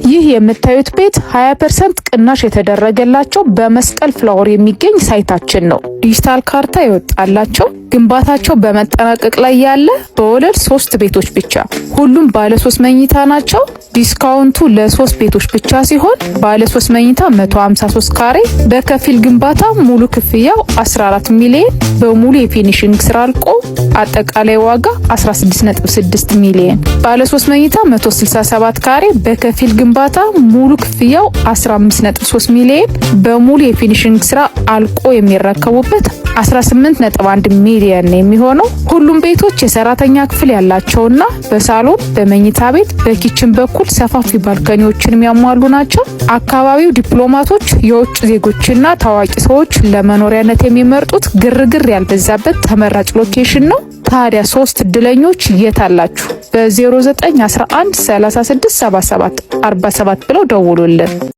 ይህ የምታዩት ቤት 20% ቅናሽ የተደረገላቸው በመስቀል ፍላወር የሚገኝ site ኣችን ነው። ዲጂታል ካርታ የወጣላቸው፣ ግንባታቸው በመጠናቀቅ ላይ ያለ፣ በወለል ሶስት ቤቶች ብቻ፣ ሁሉም ባለ ሶስት መኝታ ናቸው። Discount ኡ ለሶስት ቤቶች ብቻ ሲሆን ባለ ሶስት መኝታ 153 ካሬ በከፊል ግንባታ ሙሉ ክፍያው 14 ሚሊዮን፣ በሙሉ የ finishing ስራ አልቆ አጠቃላይ ዋጋ 16.6 ሚሊዮን። ባለ 3 መኝታ 167 ካሬ በከፊል ግንባታ ሙሉ ክፍያው 15.3 ሚሊዮን፣ በሙሉ የ finishing ስራ አልቆ የሚረከቡበት 18.1 ሚሊዮን ነው የሚሆነው። ሁሉም ቤቶች የሰራተኛ ክፍል ያላቸውና በሳሎን፣ በመኝታ ቤት፣ በ kitchen በኩል ሰፋፊ balcony ዎችን የሚያሟሉ ናቸው። አካባቢው ዲፕሎማቶች፣ የውጭ ዜጎችና ታዋቂ ሰዎች ለመኖሪያነት የሚመርጡት ግርግር ያልበዛበት ተመራጭ location ነው። ታዲያ ሶስት እድለኞች የት አላችሁ? በ0911 36 77 47 ብለው ደውሉልን።